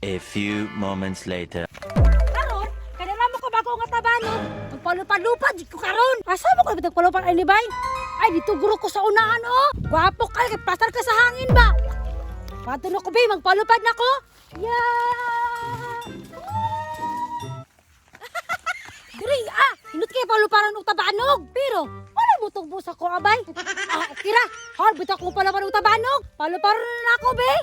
A few moments later. Karon, kay mo ko bago nga tabanog. Magpalupad-lupad jud ko karon. Asa mo ko nagpalupad ay libay? Ay dito guro ko sa unahan oh. Gwapo kay kay pasar ka sa hangin ba. Pato na ko be, magpalupad na ko. Yeah! Diri ah, hinut kay paluparan og tabanog. Pero wala mo tugbo sa ko abay. Ah, okay ra. Hal bitaw ko palapan og tabanog. Paluparan na ako be.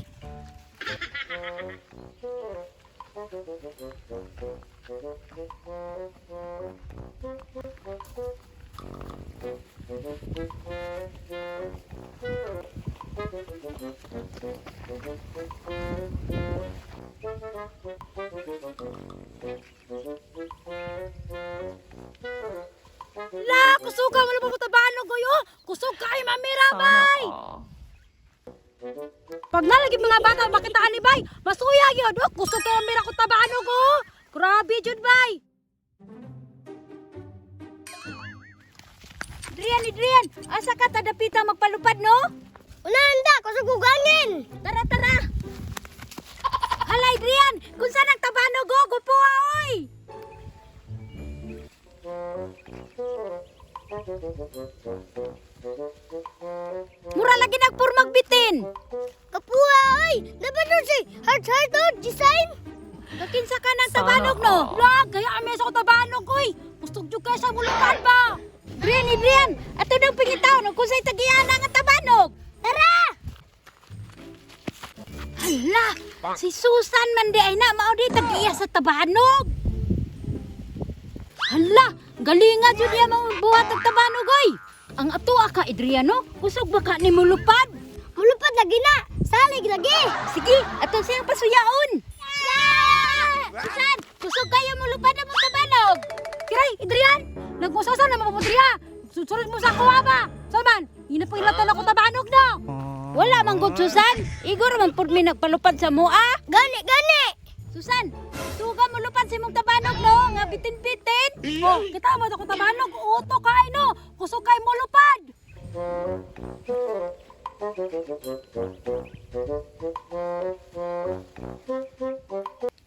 La, kusog ka wala mo tabanog oy oh. Kusog ka ay mamira bay. Pag nalagi mga bata makitaan ni bay, masuya gyud. Oh, kusog kay mamira ko tabanog oh. Grabe jud bay. Adrian, Adrian, asa ka tadapita magpalupad no? Unahan da, kusog ugangin. Tara, tara. Hala, Adrian, kung saan ang tabanog oh, gupuha oy. Mura lagi nagpurmag bitin. Kapuha oy, dapat nun si heart heart oh, design. Kakinsa ka ng tabanog no? Lag, kaya ames ako tabanog oy. Kusog jud kay sa bulutan ba? Adrian, Adrian, ato nang pingitaw no kung sa'y tagiyana nga tabanog. Tara! Hala, si Susan man di ay na mao di tagiya sa tabanog. Hala, galinga jud niya mga buhat og tabanog oy. Ang ato ka Adriano, kusog ba ka ni mulupad? Mulupad lagi na, salig lagi. Sige, ato siyang pasuyaon. Susan, kusog kayo mulupad ang mong tabanog. Kiray, Adrian, nagmusasan na mapapudriya. Susunod mo sa kuha ba? Saman, hinapagilatan ako tabanog no. Wala man gud Susan. Igor man pud mi nagpalupad sa mua. Gani, gani. Susan, suga mo lupad sa imong tabanog no, nga bitin-bitin. Oh, kita mo ako tabanog, uto kay no. Kusog kay mo lupad.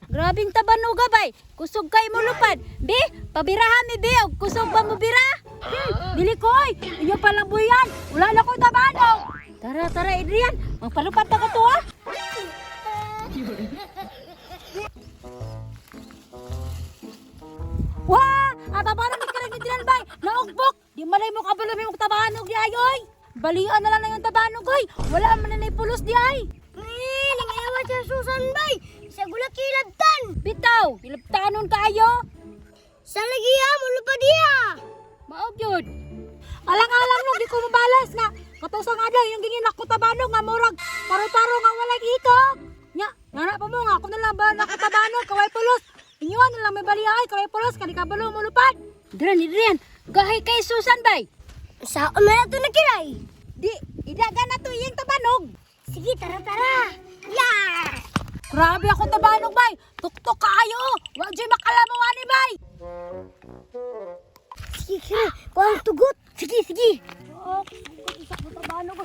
Grabing tabanuga bay, kusog kay mo lupad. Be, pabiraha mi be, og kusog ba mo bira? Dili ko oy, inyo palang buyan. Wala na ko'y tabanog. Tara, tara Adrian, magpalupad na ko to ah. Wah! Ang tabanog ni Karang Adrian bay, naugbok. Di malay mo kabalo may mong tabanog di ay oy. Balian na lang na yung tabanog oy. Wala man na pulos di ay. Eh, nangayawa siya Susan bay. Sa gula kilabtan. Bitaw, ilabtanon kaayo. Sa lagi ha, mulupad iya. Maog yun. Alang-alang no, di ko mabalas nga. Katusang adlaw yung gingin ako tabanog nga murag paro-paro nga walay ikog. Nya, ngana pa mo nga ako na lang ba ako tabanog kaway pulos. Inyuan na lang may baliay kaway pulos kani kabalo mo lupad. Dran, Adrian, gahay kay Susan bay. Sa na to nakiray. Di, idaga na to iyang tabanog. Sige, tara, tara. Yeah! Grabe ako tabanog bay. Tuktok kaayo. Wa jud makalamaw ani bay. Sige, kira. Kuha ang tugot. Sige, sige. Oh, isa ko tabanog.